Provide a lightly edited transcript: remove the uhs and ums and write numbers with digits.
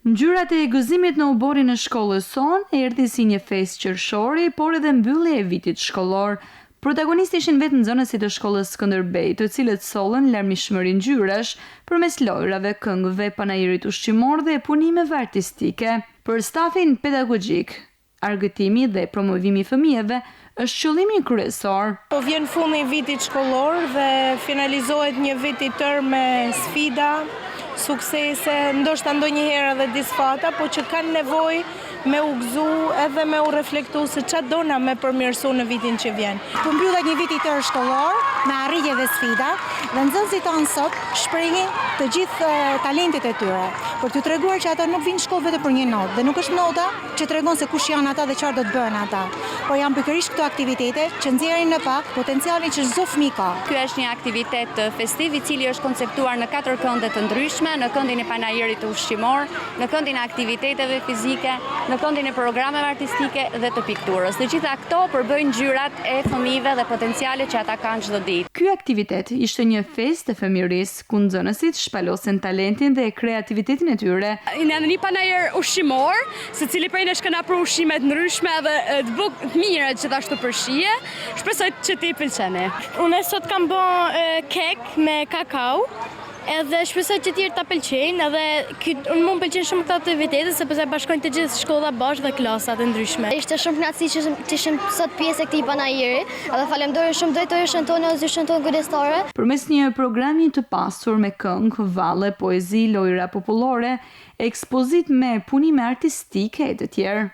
Ngjyrat e gëzimit në oborrin e shkollës sonë erdhi si një festë qershori, por edhe mbyllje e vitit shkollor. Protagonistë ishin vetë nxënësit e shkollës Skënderbej, të cilët sollën larmishmëri ngjyrash përmes lojrave, këngëve, panairit ushqimor dhe punimeve artistike. Për stafin pedagogjik, Argëtimi dhe promovimi i fëmijëve është qëllimi kryesor. Po vjen fundi i vitit shkollor dhe finalizohet një vit i tërë me sfida, suksese, ndoshta ndonjëherë edhe disfata, po që kanë nevojë me u gëzu edhe me u reflektu se ça dona me përmirësu në vitin që vjen. Po mbyllet një vit i tërë shkollor me arritje dhe sfida dhe nxënësit tanë sot shprehin të gjithë talentet e tyre për t'ju treguar që ata nuk vijnë në shkollë vetëm për një notë dhe nuk është nota që tregon se kush janë ata dhe çfarë do të bëhen ata, por janë pikërisht këto aktivitete që nxjerrin në pah potencialin që çdo fëmijë ka. Ky është një aktivitet festiv i cili është konceptuar në katër kënde të ndryshme, në këndin e panairit ushqimor, në këndin e aktiviteteve fizike, në këndin e programeve artistike dhe të pikturës. Të gjitha këto përbëjnë ngjyrat e fëmijëve dhe potencialet që ata kanë çdo ditë. Ky aktivitet ishte një festë e fëmijërisë. ku nxënësit shpalosin talentin dhe kreativitetin e tyre. Jena në një panair ushqimor, secili prej nesh kena pru ushqime të ndryshme edhe të buk të mira gjithashtu për shije. Shpresoj që t'i pëlqeni. Unë sot kam bo kek me kakao, edhe shpresoj që tjerët ta pëlqejnë edhe ky unë mu më pëlqejnë shumë këto aktivitete sepse bashkojnë të gjithë shkolla bashkë dhe klasat e ndryshme. Ishte shumë kënaqësi që të ishim sot pjesë e këtij panairi. Edhe falemnderoj shumë drejtoreshën tonë dhe zyshën tonë kujdestare. Përmes një programi të pasur me këngë, valle, poezi, lojëra popullore, ekspozitë me punime artistike e të tjerë.